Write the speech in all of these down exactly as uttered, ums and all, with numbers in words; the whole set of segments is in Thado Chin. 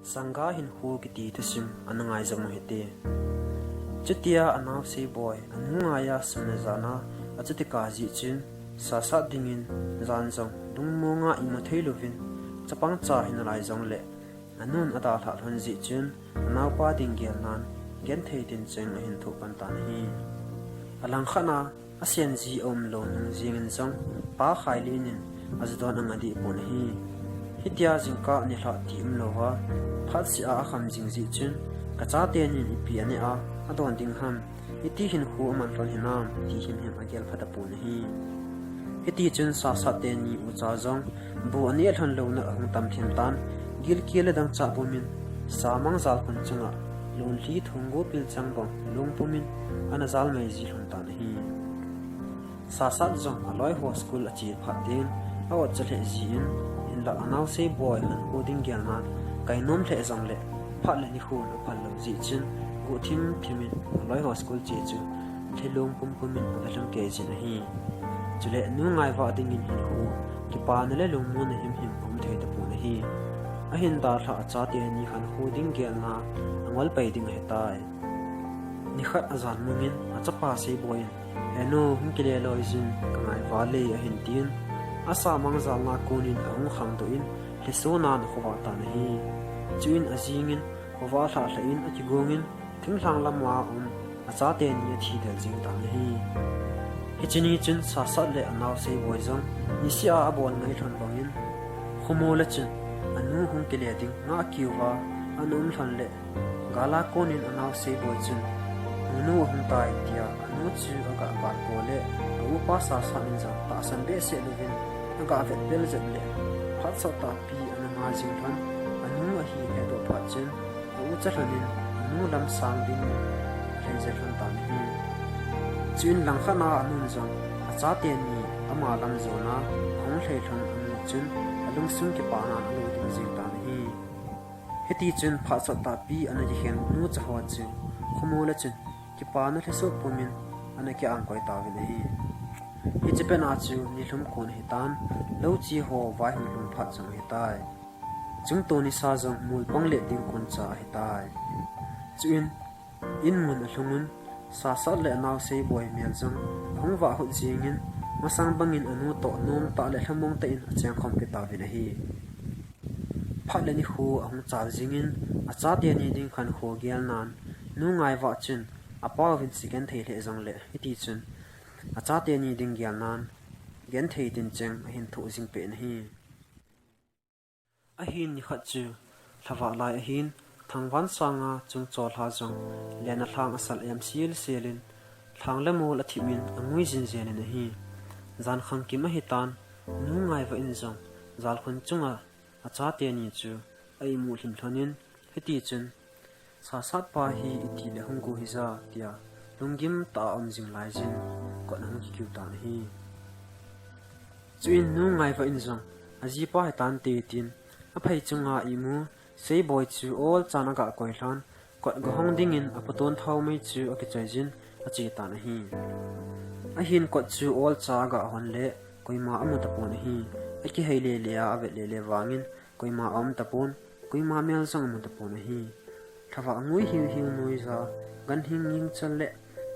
Sangha hinkho kiti thusim ana ngai jom u hite. Chutia anaosen boi anu ngaiya sum le jana achuti kah jeh chun, sasat dingin jan jong lungmonga imu thei louvin, chapang cha hina lai jongle, anun adalhah lhon jeh chun, anaopa ding gelnan genthei tincheng ahin thoh pan tan ahi. Alangkhat a, asen ji aum lou nung jingin jong, Pa Khailin in ajadon anga deh pon ahi. Hitia jingkah nilhah ti umlouva, phatseh a akham jing jeh chun, kachate nin ipi aneh a adon ding ham, iti hinkho aman lhon hinam, ti himhim agel phat apon ahi. Hiti chun sasat teni ucha jong, bu aneh lhon louna ahung tam lhim tan, gilkel le dangchah pumin, samang jalkhun chunga, lonlhi thonggo pilchang bang lung pumin, ana jal mai ji lhon tan ahi. Sasat jong aloi ho school ache phat in, a-ot cha lheh jin, hinlah anaosen boi hinkho ding gelnan kai nom lheh jongle, phat le nikhon aphal lou jeh chun, guhthim thimin aloi ho school che chu lhilung pumpumin aga lhung kei jin ahi. Chule nu Ngaivah dingin hinkho kipana le lungmonna himhim aum thei tapon ahi. Ahin dalhah achate ni khankho ding gelna angol pai ding ahitai. Nikhat ajan mungin achapa Seiboi in, "He nu, hung kile loi jin, ka Ngaivah le," ahin tin, asamang jalna konin ahung khangdoh in, lhisonan akhovah tan ahi. Chuin ajingin khovah lhah lhah in akigongin, thinglhang lama um achate ni athi del jing tan ahi. Hiche ni chun sasat le anao Seiboi jong niseh a abol ngai lhon bangin, khomol a chun anu hung kile ding ngah kiuva ana um lhon le, gal a konin anao Seiboi chun, "Nunu ahung tai," tia anu chu aga gal ko le, a-upa sasat in jong tahsan behseh louvin aga vet bel jep le, phat sot tahpi ana nga jing lhon, anu ahi hedoh phat chun, a-u cha lhonin anu lam sang dingin alhai jel lhon tan ahi. Chuin langkhat a anun jong achate ni ama lam jona ahung lhai lhon amu chun, alungsung kipanan alo ding jing tan ahi. Hiti chun phat sot tahpi ana kikhen nu cha ho chu khomol a chun kipana lhesoh pumin ana ki-angkoi tauvin ahi. Hiche pet a chu nilhum kon ahitan, lou che ho vaihung lhum phat jong ahitai. Chungto nisa jong mol pang le ding kon cha ahitai. Chuin in mun alhungun, sasat le anao Seiboi mel jong ahung vah hut jingin, masang bangin anu toh nomtah le lhamong tah in achengkhom kit tauvin ahi. Phat le nikho ahung chal jingin, achate ni ding khankho gelnan nu Ngaivah chun apauvin segenthei lheh jongle, hiti chun achate ni ding gelnan genthei tincheng ahin thoh jing peh in ahi. Ahin nikhat chu lhavah lai ahin, thangvah sanga chungchol lha jong lena lhang asal em sel selin, lhang le mol athipmin angui jin jenin ahi. Jan khangkim ahitan, nu Ngaivah in jong jalkhun chunga achate ni chu a-imu lhim lhonin, hiti chun, "Sasat pa hi iti le hung go hija," tia lunggim tah a aum jing laijin kot ahung kikiu tan ahi. Chuin nu Ngaivah in jong, "Ajipa hitante," tin aphei chunga imu Seiboi chu olchan aga koi lhon, kot ga hong dingin apoton thaomei chu akichoi jin ache tan ahi. Ahin kot chu olcha aga hon le koima amu tapon ahi. Akihei lele a avet lele vangin koima aum tapon, koima mel jong amu tapon ahi. Lhavah ngui hiu hiu noija, ganhing ngingchal le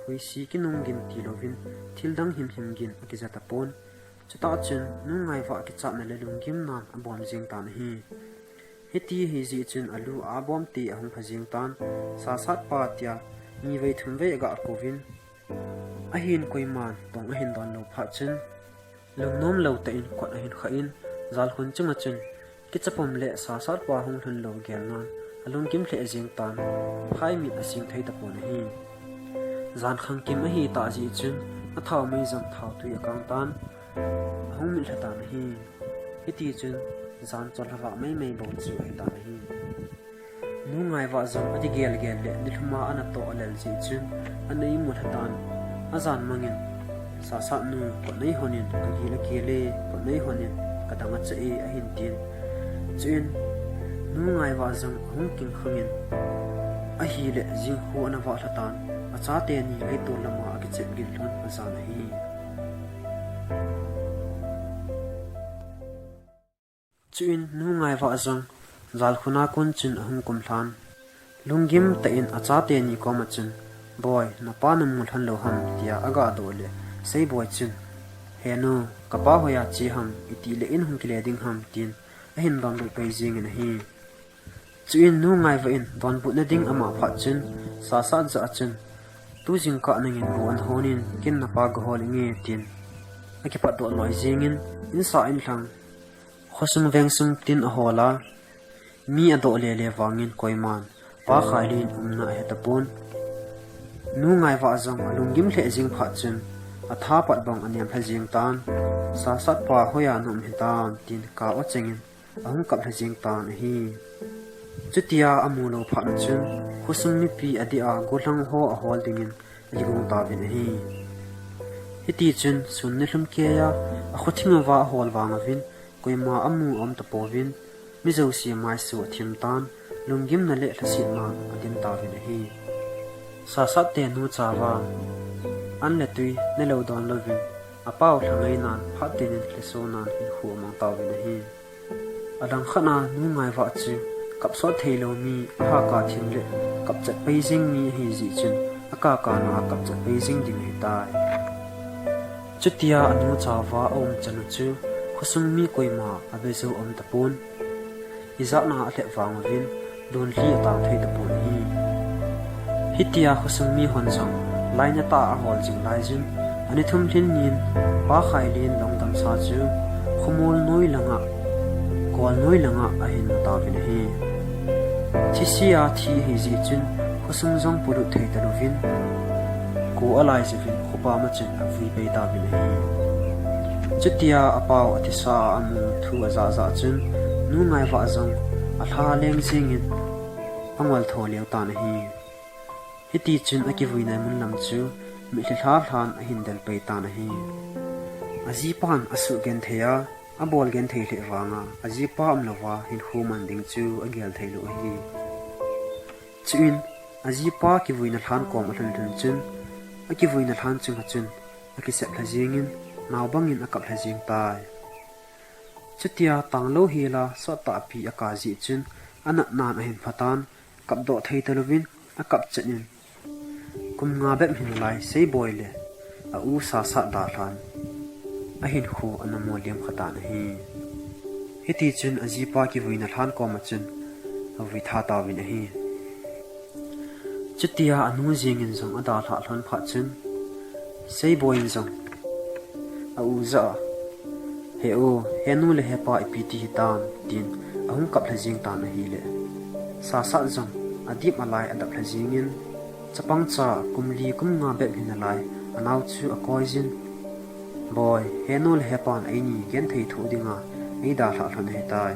huisi kinung gin tilouvin, thil dang himhim gin akija tapon. Chutah chun nu Ngaivah kichatna le lunggimnan abom jing tan ahi. Hiti ahi jeh chun alu abom tah ahung lha jing tan, sasat pa tia nivei thumvei aga kouvin, ahin koiman tong ahin don lou phat chun, lungnom lou tah in kot ahin khah in, jalkhun chunga chun kichapum le sasat pa hung lhun lou gelnan alunggim lheh jing tan, phaimit asing thei tapon ahi. Jan khangkim ahitah jeh chun, athaomei jong thaotwi akang tan, ahung mitlha tan ahi. Hiti chun, jan chol lhavah meimei bou chu ahitan ahi. Nu Ngaivah jong akigelgel le nilhum a ana toh alel jeh chun, ana imu lha tan, ajan mangin, "Sasat nu, kot nei honin, kagil akile, kot nei honin, kadang acha e," ahin tin. Chuin nu Ngaivah jong ahung kingkhangin, ahile jingkho ana vah lha tan, achate ni leitol lama akichep gin lhon ajan ahi. Chuin nu Ngaivah jong Jalkhun a kon chun ahung kumlhan. Lunggim tah in achate ni koma chun, "Boi, napa namu lhon lou ham?" tia agadoh le, Seiboi chun, "Henu, kapa hoiya che ham, itih le in hung kile ding ham?" tin ahin donbut pai jingin ahi. Chuin Nu Ngaivah in donbutna ding ama phat chun, Sasat jah a chun, "Tu jingkah nangin bu ana hon in, ken napa gahol inge," tin akipatdoh loi jingin, insa inlhang, khosung vengsung tin ahol a, mi adoh lele vangin koiman Pa Khailin umna ahetapon. Nu Ngaivah jong alunggim lheh jing phat chun, atha pat bang anem lha jing tan, "Sasat pa, hoiya naum hitam?" tin kap achengin ahung kap lha jing tan ahi. Chutia amu lou phat chun, khosung mipi adeh a gollhang ho ahol dingin akigong tauvin ahi. Hitichun sun nilhum keiya akhothing uva ahol vang uvin, koima amu aum tapouvin, mi jouse maisu athim tan, lunggimna le lhasetnan adim tauvin ahi. Sasat te nu chauva an le tui nelou don louvin, apau lhangainan phat tinin lhesonan hinkho amang tauvin ahi. Adang khat a Nu Ngaivah chu kap sot theilou mi, ahaka thim le kap chat pai jing mi ahi jeh chun, akakana kap chat pai jing ding ahitai. Chutia anu chauva aumchan u chu khosung mi koima abejou aum tapon. Ijatna alhep vang uvin, donlhi atang thei tapon ahi. Hitia khosung mihon jong lainatah a ahol jing laijin, ani thum lhin nin Pa Khailin lungdamsa chu khomol noi langa, kol noi langa ahin mu tauvin ahi. Thise a thi ahi jeh chun khosung jong polut thei talouvin, ko alai jouvin khopa ma chun avui pai tauvin ahi. Chutia apau athisa a amu thu ajah jah chun Nu Ngaivah jong alha leng jingin angol tho leu tan ahi. Hitichun akivuina mun lam chu mitlhi lhalhan ahin del pai tan ahi. Ajipan asuh genthei a, abol genthei lheh vanga, ajipa umlouva hinkho man ding chu agel theilou ahi. Chuin ajipa kivuina lhan kom alhun lhun chun, akivuina lhan chunga chun akisep lha jingin, nao bangin akap lha jing tai. Chutia tanglou hela sottahpi akap jeh chun, anatnan ahin phatan, kapdoh thei talouvin akap chet in, kum nga bep hinalai Seiboi le a-u Sasat dalhan ahinkho ana molhem khatan ahi. Hitichun ajipa kivuina lhan koma chun avui tha tauvin ahi. Chutia anu jengin jong adalhah lhon phat chun, Seiboi in jong a-u jah a, "He u, henu le hepa ipi ti hitam?" tin ahung kap lha jing tan ahile, Sasat jong adip alai adap lha jingin, chapangcha kum li kum nga bep hinalai anao chu akoijin, "Boi, henu le hepan eini genthei thoh dinga eidalhah lhon ahitai.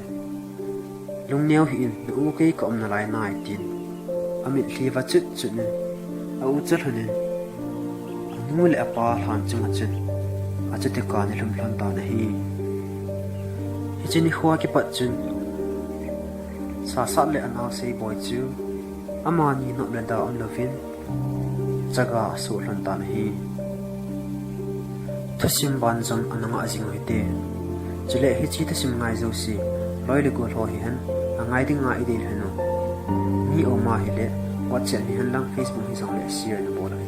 Lungneo hih in, na-u kei kaum nalai nai," tin amitlhi va chut chut in, a-u chu lhonin, anu le apa lhan chunga chun achuti kah nilhum lhon tan ahi. Hiche nikhoa kipat chun Sasat le anao Seiboi chu amani nop le da umlouvin chaga asoh lhon tan ahi. Thusim banjom ana ngah jing u hite. Chule hiche thusim ngai jouse, loi le gol ho hihen, angai dinga idei lhon u, mi um ahile WhatsApp hihen lang Facebook hijongle share nabol u